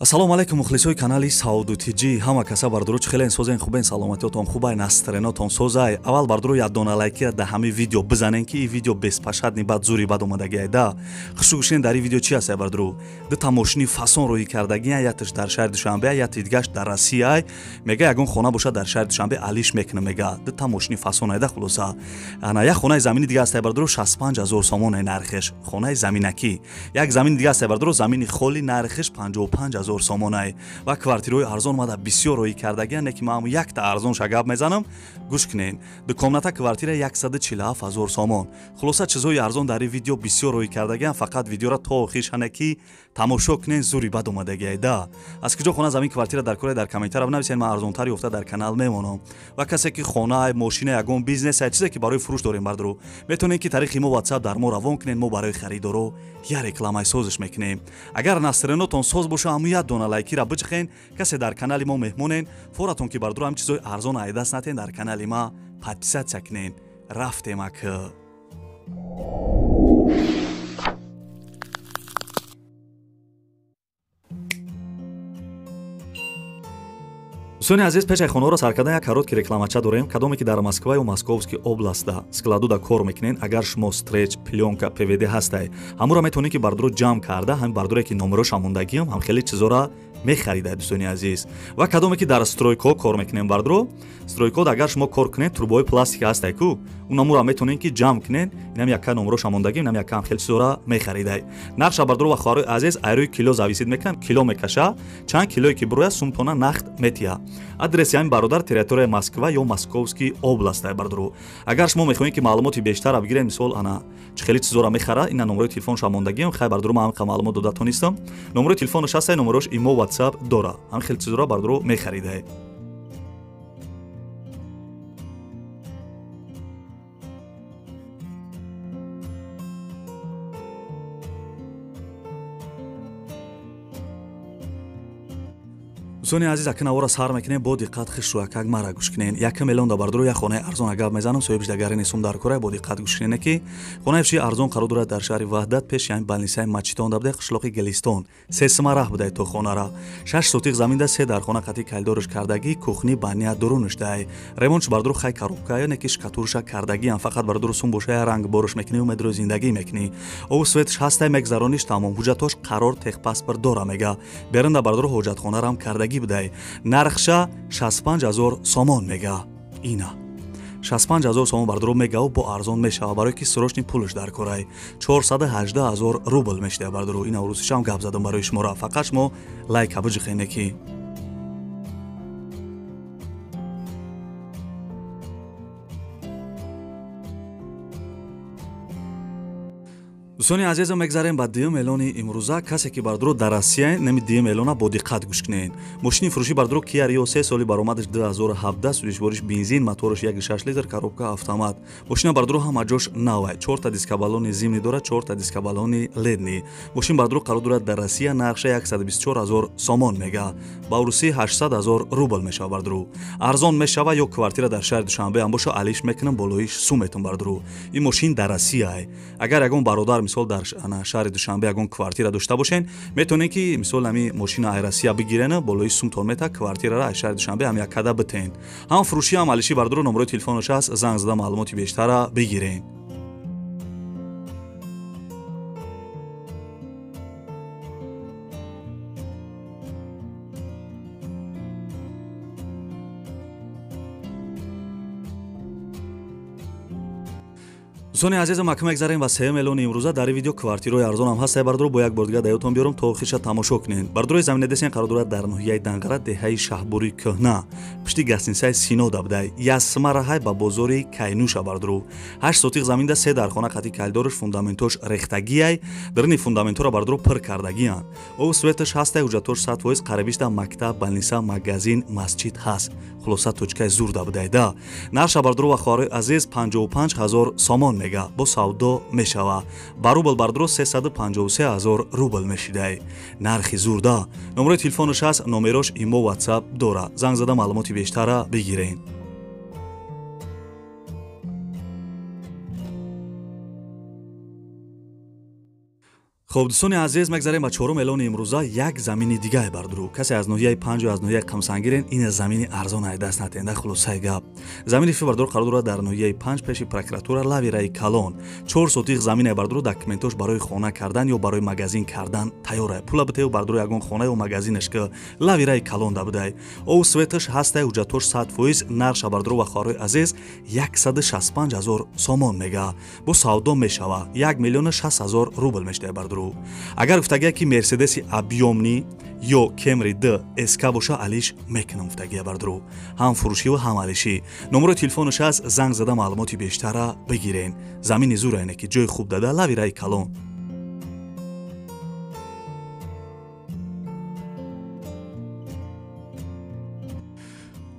Ассалому алайкум мухлисои канали Сауду ТЖ. Ҳама каса бардуру чӣ хелен созен, хубен, саломатиётон хубай, настроениятон созай. Аввал бардуру як дона лайкира да ҳами видео бизанен, ки ин видео беспощадный бад зури бад омадагиай да. Хушу гӯшен дар ин видео чи ҳастай бардуру? Дута мошини фасон роҳӣ кардагиан, якташ дар шаҳри Душанбе, якти дигаш дар Россияй. Мега ягон хона бошад дар шаҳри Душанбе алиш мекунам, мега. Дута мошини фасон айда хулоса. Ана як хонаи замини дига ҳастай бардуру 65 000 сомон ай нархеш. Хонаи заминакӣ. Як замини дига ҳастай бардуру, замини холи, нархеш 55 000 сомонай. Ва квартираҳои арзон омада бисёр роҳӣ кардагиан, не ки ман якта арзонша гап мезанам, гӯш кунен. Ду комната квартира 147 000 сомон. Хулоса, чизҳои арзон дар ин видео бисёр роҳӣ кардагиан, фақат видеора то охир шане ки тамошо кунен, зури бад омадагиай да. Аз куҷо хона, замин, квартира дар кора, дар комментария бинависен, ман арзонтар ёфта дар канал мемонам. Ва касе ки хона, мошина, ягон бизнес, чизе ки барои фурӯш дорем бардуру, метавонед ки тариқи мо WhatsApp дар мо равон кунед, мо барои харидоро я рекламаи созиш мекунем. Агар настроениятон соз боша, ҳамун як дона лайкира биҷихен. Касе дар канали мо меҳмонен, форатон ки бардуру ҳам чизои арзон айдаст натен, дар канали ма подписаться кунен. Рафтем ак. Дӯстони азиз, пешаи хонаҳоро сар кардан як короткий рекламача дорем. Кадоме ки дар Москва ё Московский областда складуда кор мекунен, агар шумо стрейч, плёнка, ПВД ҳастай, ҳамуро метавонед ки бардуро ҷамъ карда, ҳамин бардуре ки номероша мондагиам, ҳам хеле чизора мехарида, дӯстони азиз. Ва кадоме ки дар стройкаҳо кор мекунем бардуро, стройкаҳо агар шумо кор кунед, трубаҳои пластика ҳастай ку, унамуро метавонед ки ҷамъ кунед, инам якка номероша мондагӣ, инам якка ҳам хеле чизора мехаридай. Нархша бардуро ва хоҳарои азиз айрӯи кило зависит мекунам, кило мекаша, чанд килое ки бирояд, сумтона нақд метиҳа. Адреси ҳамин бародар территорияи Москва ё Московский област ай бардуро. Агар шумо мехоҳед ки маълумоти бештара бигиред, мисол ана чӣ хеле чизора мехара, ина номерои телефонша мондагиам, хай бардуро, ман ҳамин маълумот дода тонистам. Номерои телефонаш ҳастай, номерош имо, WhatsApp дора. Ҳамин хеле чизора бардуро мехаридай. Дӯстони азиз, ака навора сар мекунем, бо диққат хишру акак мара гӯш кунен. Якум миллион да бардуро як хонаи арзон гап мезанам, соҳибиш дагари несум дар кора, бо диққат гӯш кунене ки хонаи фши арзон қарор дорад дар шаҳри Ваҳдат, пеши ҳамин балнисаи Мачитон да буде, қишлоқи Гелистон. Се сима раҳ будай то хонара. 6 сотиқ заминда, се дар хона қатӣ калидорш кардагӣ, кухни, баня дурунш дай. Ремонтш бардуро хай коробка ё неки штукатурша кардагиам, фақат бардуро сум боша я ранг борш мекунӣ, умедро зиндагӣ мекунӣ. Обу светш ҳастай, мегзарониш тамом, ҳуҷҷатош қарор, техпаспорт дора мега. Берунда бардуро ҳоҷатхонарам кардагӣ будай. Нархша 65 000 сомон мега. Ина 65 000 сомон бардуро мегаву бо арзон мешава, барое ки срочный пулш дар корай. 418 000 рубл мешида бардуро. Ина русишам гап задам барои шуморо, фақат шумо лайка биҷихене ки. Дӯстони азизам, мегзарем ба дуюм эълони имрӯза. Касе ки бардуро дар Россия, нами дуюм эълона бо диққат гӯш кунед. Мошини фурӯшӣ бардуро Kia Rio 3, соли баромадаш 2017, сӯзишвориш бензин, мотораш 1,6 литр, коробка автомат. Мошина бардуро ҳама ҷош навай, чорта диска баллони зимний дорад, чорта диска баллони летний. Мошин бардуро қарор дорад дар Россия, нархша 124 000 сомон мега, ба русӣ 800 000 рубл мешава бардуро. Арзон мешава, ё квартира дар шаҳри Душанбе ҳам боша, алиш мекунам, болоиш сум метум бардуро. Ин мошин дар Россияй. Агар ягон бародар мисол дар шаҳри Душанбе ягон квартира дошта бошен, метавонед ки мисол ҳами мошина ай Россия бигирена, болои сумтон мета, квартирара ай шаҳри Душанбе ҳам яккада битен. Ҳам фурӯшӣ, ҳам алишӣ бардуро, номерои телефонаш ҳаст, занг зада маълумоти бештара бигирен. Дӯстони азизам, ака мегзарем ва сеюм эълони имрӯза. Дар ин видео квартираҳои арзонам ҳастай бардуро, бо як бор дига даётон биёрам, то охирша тамошо кунед. Бардурои заминадесен қарор дорад дар ноҳияи Данғара, деҳаи Шаҳбури Кӯҳна, пушти гостиницаи Синода будай, ясма раҳай ба бозори Кайнуша бардуро. 8 сотиқ заминда, се дархона қатӣ калидорш, фундаментош рехтагиай, дарини фундаментҳоро бардуро пур кардагианд. Обу светаш ҳастай, ҳуҷҷатош 100%, қарибишда мактаб, больница, магазин, масҷид ҳаст. Хулоса, точкаи зурда будайда. Нарша бардуро ва хоҳарои азиз 55 000 сомон мега, бо савдо мешава. Ба рубл бардуро 353 000 рубл мешидай. Нархи зурда. Номерои телефонаш ҳаст, номерош имо, WhatsApp дора. Занг зада маълумоти бештара бигирен. Хоб, дӯстони азиз, мегзарем ба чорум эълони имрӯза. Як замини дигае, бардуру. Касе аз ноҳияи Панҷу аз ноҳияи Қамсангирен, ин замини арзон ай даст натенда. Хулосаи гап, замини фи, бардуру, қарор дорад дар ноҳияи Панҷ, пеши прокуратура, лави раи калон. 4 сотих замине, бардуру. Документош барои хона кардан ё барои магазин кардан тайёра. Пула битею, бардуру, ягон хона ё магазинаш ки лави раи калон да будай. Ов, светаш ҳастай, ҳуҷҷатош 100%. Нарша, бардуру ва хоҳарои азиз, 165 000 сомон мега. Бо савдо мешава, 1 060 000 рубл мешавад, бардуру. Агар гуфтагия, ки Мерседеси объёмный ё Кемри д СК боша, алиш мекунам, гуфтагия, бардуру. Ҳам фурӯшиву ҳам алишӣ. Номерои телефонаш аст, занг зада маълумоти бештара бигирен. Замини зура, ки ҷои хуб дада, лави раи калон.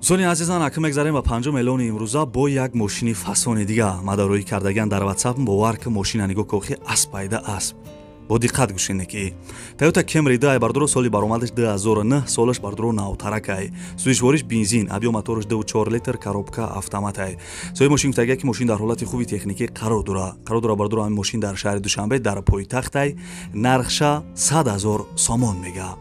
Дӯстони азизан, ака, мегзарем ба панҷум эълони имрӯза. Бо як мошини фасони дига мадароӣ кардагиан дар Ватсап. Бовар ки, мошина нигоҳ кохи, асп пайда, асп. Бо диққат гӯшене, ки Тойота Кемри д, бардуро, соли баромадаш 2009, солаш, бардуро, навтаракай. Сӯзишвориш бензин, объём мотораш 2,4 литр, коробка автоматай. Соҳиби мошин гуфтагия, ки мошин дар ҳолати хуби техникӣ қарор дора, бардуро. Ҳамин мошин дар шаҳри Душанбе, дар пойтахтай. Нархша 100 000 сомон мега,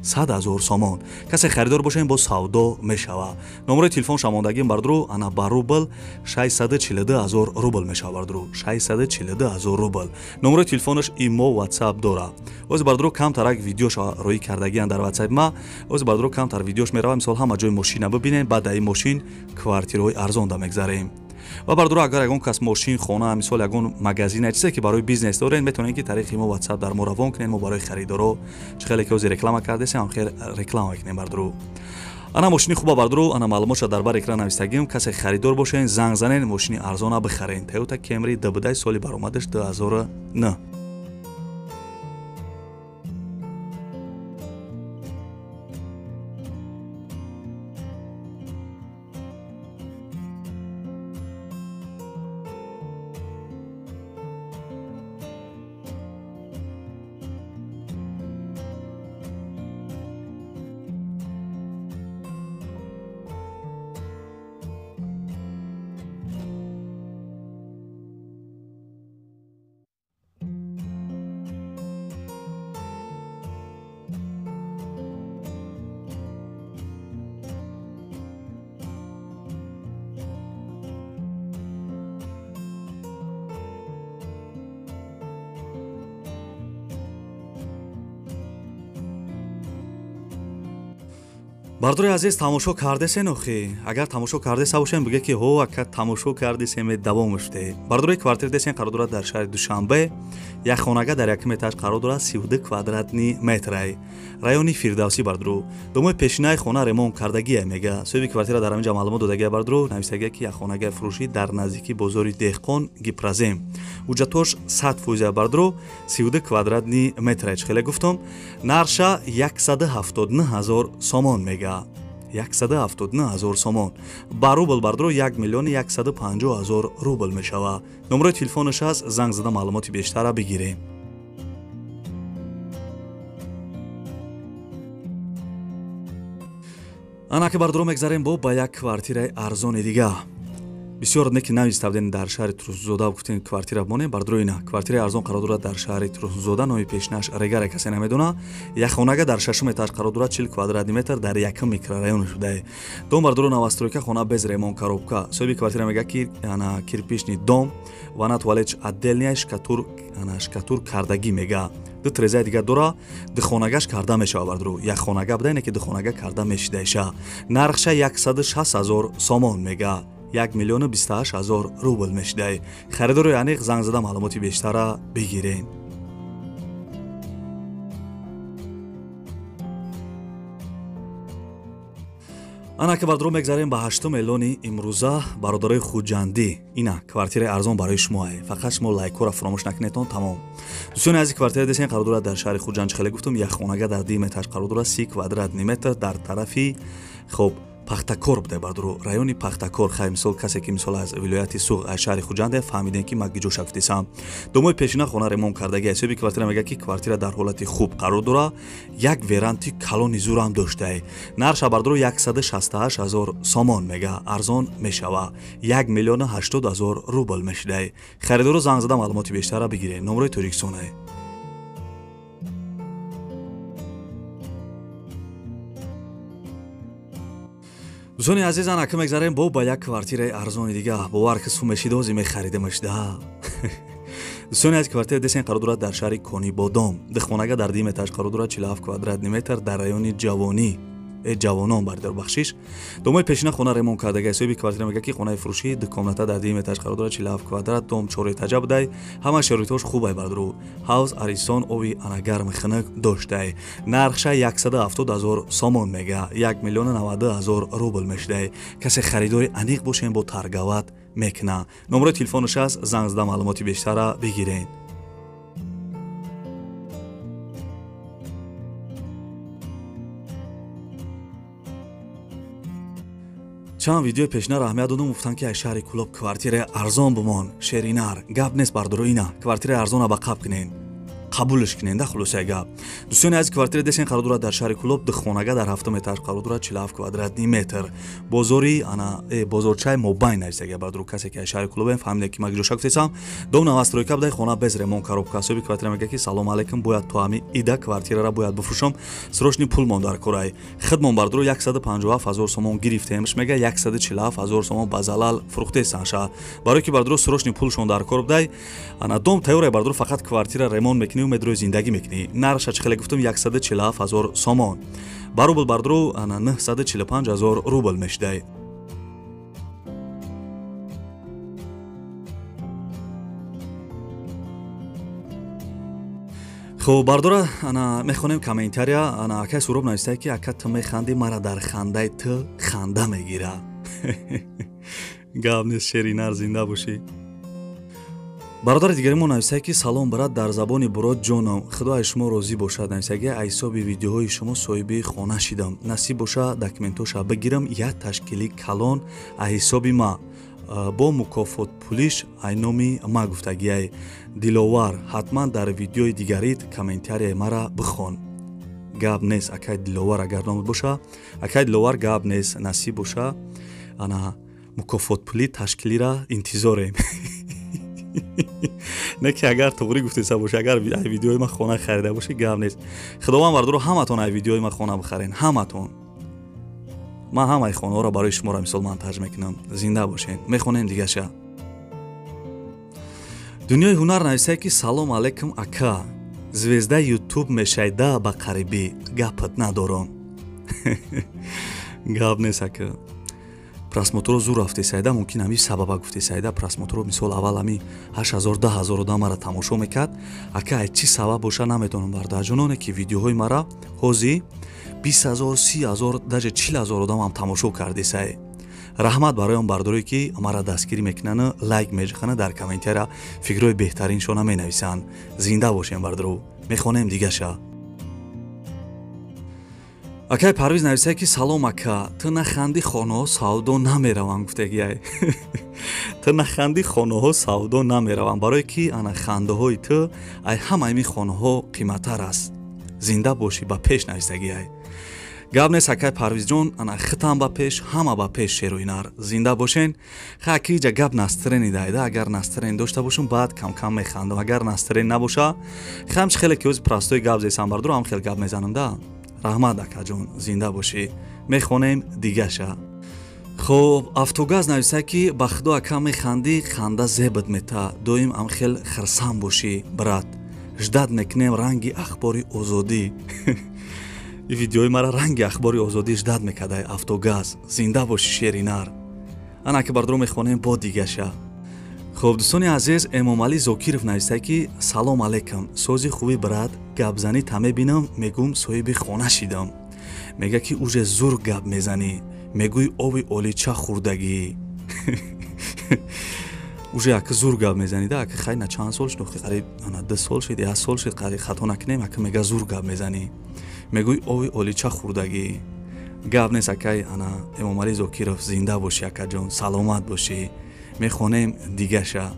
100 000 сомон. Касе харидор бошем, бо савдо мешава. Номерои телефон шамондагим, бардуру. Ана, ба рубл 642 000 рубл мешава, бардуру, 642 000 рубл. Номерои телефонаш ИМО, Ватсап дора. Ози, бардуру, камтарак видеош роӣ кардагиан дар Ватсапи ма. Ози, бардуру, камтар видеош мерава. Мисол, ҳама ҷои мошина бибинем, баъд дар ин мошин квартираҳои арзонда мегзарем. Ва, бардуро, агар ягон кас мошин, хона, мисол, ягон магазина, чизе ки барои бизнес дорен, метавонед, ки тариқи мо Ватсап дар мо равон кунед. Мо барои харидоро, чӣ хеле ки ҳозир реклама кардесем, ҳам хел реклама мекунем, бардуру. Ана, мошини хуба, бардуру. Ана, маълумотша дар бар экран навистагим. Касе харидор бошен, занг занен, мошини арзона бихарен. Тойота Кемри дбдай, соли баромадаш 2009. Бардори азиз, тамошо кардесен охи? Агар тамошо кардеса бошем, биге, ки ҳо, ака, тамошо кардесем, давом шуде. Бардори, квартира десен, қарор дорад дар шаҳри Душанбе. Як хонага дар якум этаж қарор дорад, 32 квадратный метрай, райони Фирдавсӣ, бардуру. Домои пешинаи хона ремонт кардагия, мега соҳиби квартира. Дар ҳаминҷа маълумот додагия, бардуру. Нависагия, ки як хонагаи фурӯшӣ дар наздикии бозори Деҳқон, Гипрозем. Ҳуҷҷатош 100%, бардуру. 32 квадратный метрай, чӣ хеле гуфтам. Нарша 179 000 сомон мега, 179 000 сомон. Ба рубл, бардуро, 1 150 000 рубл мешава. Номерои телефонаш аст, занг зада маълумоти бештара бигирем. Ана ки, бардуро, мегзарем бо ба як квартираи арзони дига. Бисёр не ки нависта будем дар шаҳри Турсунзода, гуфтем, квартира монем, бардуро. Ина, квартираи арзон қарор дорад дар шаҳри Турсунзода. Номи пешнаш Регаре, касе намедона. Як хонага дар шашум этаж қарор дорад, 40 квадратный метр, дар якум микрорайон шудае. Дом, бардуро, новостройка, хона без ремонт, коробка. Соҳиби квартира мега, ки ана, кирпичный дом, ванна, туалет отдельная, ана, штукатур кардагӣ, мега. Ду трезаи дига дора, духонагаш карда мешава, бардуру. Як хонага буда, ине ки духонага карда мешидаиша. Нархша 160 000 сомон мега, 1 028 000 рубл мешидай. Харидори аниқ занг зада маълумоти бештара бигирен. Ана ки, бардуро, мегзарем ба ҳаштум эълони имрӯза. Бародарои хуҷандӣ, ина, квартираи арзон барои шумоае. Фақат шумо лайкҳоро фаромӯш накунедтон, тамом. Дӯстони азиз, квартира десен, қарор дорад дар шаҳри Хуҷанд. Хеле гуфтум, як хонага дар дуюм этаж қарор дорад, 30 квадратный метр, дар тарафи, хоб, Пахтакор буде, бардуро, райони Пахтакор. Хай, мисол, касе ки, мисол, аз вилояти Суғд, аз шаҳри Хуҷанде, фаҳмидем, ки ма гиҷоша гуфтесам. Домои пешина хона ремонт кардагӣ. Ҳисоби квартира мега, ки квартира дар ҳолати хуб қарор дора, як веранти калони зурам доштае. Нарша, бардуро, 168 000 сомон мега, арзон мешава, 1 080 000 рубл мешидай. Харидоро занг зада маълумоти бештара бигиред. Номерои Тоҷикистонае. Дӯстони азиз, анака мегзарем бо ба як квартираи арзони дига. Бовар ки сумешидози мехаридемаш да. Дӯстони азиз, квартира десен қарор дорад дар шаҳри Конибодом. Дихонага дар дим этаж қарор дорад, 47 квадратный метр дар райони Ҷавонӣ. Ҷавонон бардар бахшиш. Домои пешина хона ремонт кардага. Соҳиби квартира мегӯяд, ки хонаи фурӯшӣ ду комната дар дим этаж қарор дорад, 47 квадрат, дом 4 этажа будай. Ҳама шароитҳош хубай бардару. Ҳавз, арисон, ови анагарми хунук доштай. Нархша 170 000 сомон мега, 1 092 000 рубл мешудай. Касе харидори аниқ бошем, бо таргават мекуна. Номерои телефонаш аст, занг зада маълумоти бештара бигирен. Чанд видеои пешина раҳмият додум, гуфтанд, ки аз шаҳри Кулоб квартираи арзон бимон, шеринар. Гап нест бардоро, ина квартираи арзона ба қаб кунен, қабулш кунен да. Хулосаи гап, дӯстони азиз, квартира десен қарор дорад дар шаҳри Кулоб, духонага дар ҳафтум этаж қарор дорад, 47 квадратный метр. Бозори ана бозорчаи мобайн нависага бардоро. Касе ки аз шаҳри Кулобем, фаҳмиде ки ман ҷоша гуфтесам. Дом новостройка будай, хона без ремонт, коробка. Соҳиби квартира мегӯяд, ки салом алейкум, бояд то ҳами ида квартирара бояд бифурӯшам, срочный пул мон дар корай. Хидмон бардоро 157 000 сомон гирифтемш, мега 147 000 сомон ба залал фурӯхтесанша, барое ки бардоро срочный пулшон дар кор будай. Ана дом тайёрай бардоро, фақат квартира ремонт мекунӣ, умедрои зиндагӣ мекунӣ. Нархша чӣ хеле гуфтум, 147 000 сомон. Ба рубл бардоро ана 945 000 рубл мешудай. Хуб бардора, ана мехонем комментария. Ана акай Суроб навистай, ки ака, ту механдӣ, мара дар хандаи ту ханда мегира. Гап нест, шеринар, зинда бошӣ. Бародари дигари мо нависае, ки салом брат, дар забони бурод ҷоном, худо аз шумо розӣ бошад. Нависаги, аз ҳисоби видеоҳои шумо соҳиби хона шидам, насиб боша документоша бигирам, як ташкили калон аз ҳисоби ма бо мукофотпулиш ай номи ма гуфтагиай Диловар. Ҳатман дар видеои дигарит комментарияи мара бихон. Гап нест, акай Диловар, агар номат боша акай Диловар, гап нест, насиб боша ана мукофотпули ташкилира интизорем. Не ки агар туғрӣ гуфтеса бошӣ, агар ай видеои ман хона харида бошӣ, гап нест. Худованд бардоро, ҳаматон ай видеои ман хона бихарен, ҳаматон. Ман ҳамаи хонаҳоро барои шуморо мисол монтаж мекунам. Зинда бошен. Мехонем дигаша. Дунёи ҳунар нависае, ки салом алейкум ака, звезда ютуб мешайда ба қарибӣ, гапат надорам. Гап нест ака, просмотро зур рафтесайда, мумкин ҳами сабаба гуфтесайда. Просмотро мисол аввал ҳами 8000 10000 одам мара тамошо мекард. Ака, ай чӣ сабаб боша наметонам, бародарҷононе ки видеоҳои мара ҳозир 20000, 30000, даже 40000 одамам тамошо кардесай. Раҳмат барои он бардорое ки мара дастгирӣ мекунану лайк меҷихана, дар комментария фикрҳои беҳтариншона менависанд. Зинда бошем бардоро. Мехонем дигаша. Акай Парвиз нависае, ки салом ака, ту наханди хонаҳо савдо намераванд. Гуфтагиай, ту наханди хонаҳо савдо намераванд, барое ки ана хандаҳои ту ай ҳамаи ми хонаҳо қиматтар аст. Зинда бошӣ, ба пеш нависагиай. Гап нест акай Парвизҷон, ана хитам ба пеш, ҳама ба пеш, шерӯинар, зинда бошен. Ха, аки иҷа гап настроение дайда. Агар настроение дошта бошум, баъд камкам механдам, агар настроение набоша, хамч хеле ки ози простой гап зесам бардоро, ҳам хел гап мезанам да. Раҳмат акаҷон, зинда бошӣ. Мехонем дигаша. Хуб, Автогаз нависа, ки ба худо ака, механдӣ, ханда зебат мета, доим ам хел хирсанд бошӣ брат, ждать мекунем ранги ахбори озодӣ. И видеои мара ранги ахбори озодӣ ждать мекардай Автогаз. Зинда бошӣ, шеринар. Ана ки бардоро, мехонем бо дигаша. Хуб, дӯстони азиз, Эмомалӣ Зокиров нависта, ки салом алейкум, сози хуби брат, гапзанӣ та мебинам, мегӯм соҳиби хона шидам. Мега, ки уже зур гап мезанӣ, мегӯй оби олича хӯрдагӣ. Уже ака зур гап мезанӣ да. Ака хай на чанд сол шуд, қариб ана 2 сол шуд, як сол шуд, қариб хато накунем. Ака мега зур гап мезанӣ, мегӯй оби олича хӯрдагӣ. Гап нест акай ана Эмомалӣ Зокиров, зинда бошӣ акаҷон, саломат бошӣ. Мехонем дигаша.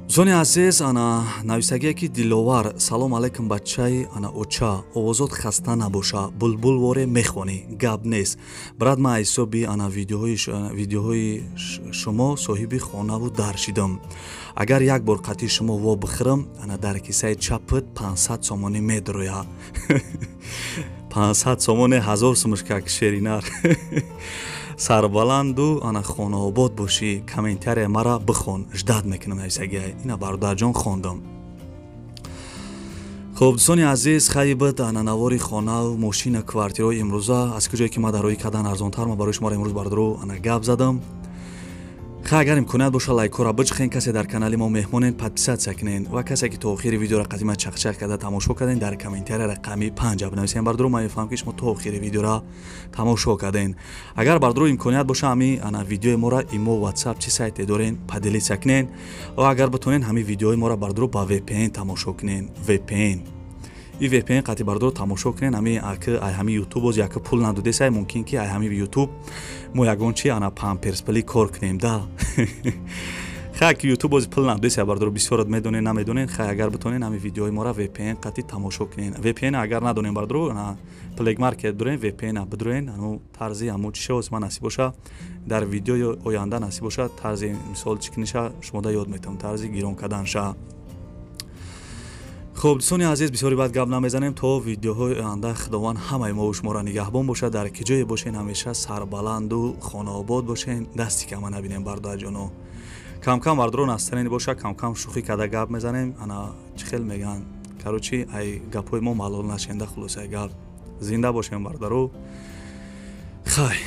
Дӯстони азиз, ана нависагие, ки Диловар, салом алейкум бачаи ана оча, овозот хаста набоша, булбулворе мехонӣ. Гап нест брат, ман ҳисоби ана видеоҳои шумо соҳиби хонаву дар шидам. Агар як бор қатъи шумо во бихӯрам, ана дар кисаи чапат 500 сомонӣ медроя. 500 сомоне 1000 сумш как шеринар. Сарбаланду ана хонаобод бошӣ, комментария мара бихон, ждать мекунам, нависагиай. Ина бародарҷон, хондам. Хуб, дӯстони азиз, хайр буд ана навори хонау, мошина, квартираҳои имрӯза. Аз куҷое ки ма дар роҳи кардан арзонтар, ма барои шуморо имрӯз, бародаро, ана гап задам. Хай, агар имконият боша, лайкҳоро биҷхен. Касе дар канали мо меҳмонен, подписаться кунен ва касе ки то охири видеоро қадима чақчақ карда тамошо карден, дар комментария рақами 5 бинависен. Бародаро, ман мефаҳмам, ки шумо то охири видеоро тамошо карден. Агар, бародаро, имконият боша, ҳами ана видеои моро имо, WhatsApp, чӣ сайте дорен, поделиться кунен ва агар битонен, ҳами видеои моро, бародаро, ба VPN тамошо кунен. VPN и VPN қати, бародаро, тамошо кунен. Ҳами аки ай ҳами YouTube боз яки пул надодесай, мумкин ки ай ҳами YouTube мо ягон чи ана памперспили кор кунем да. Хай, ки YouTube боз пул надодесай, бародаро, бисёрат медонен, намедонен. Хай, агар битонен, ҳами видеои моро VPN қати тамошо кунен. VPN агар надонем, бародаро, ана Play Market дурен, VPN бидурен. Ану тарзи ҳамо чиша оз ман насиб боша, дар видеои оянда насиб боша, тарзи мисол чӣ куниша шумода ёд метавам, тарзи гирон карданша. Хуб, дӯстони азиз, бисёри баъд гап намезанем. То видеоҳои оянда Худованд ҳамаи мову шуморо нигаҳбон бошад. Дар ки ҷое бошен, ҳамеша сарбаланду хонаобод бошен. Дасти кама набинем, бародарҷоно. Камкам, бародаро, настроение боша, камкам шӯхӣ карда гап мезанем. Ана чӣ хел мегӯянд, короче, ай гапҳои мо малол нашенда. Хулосаи гап, зинда бошем, бародаро. Хай.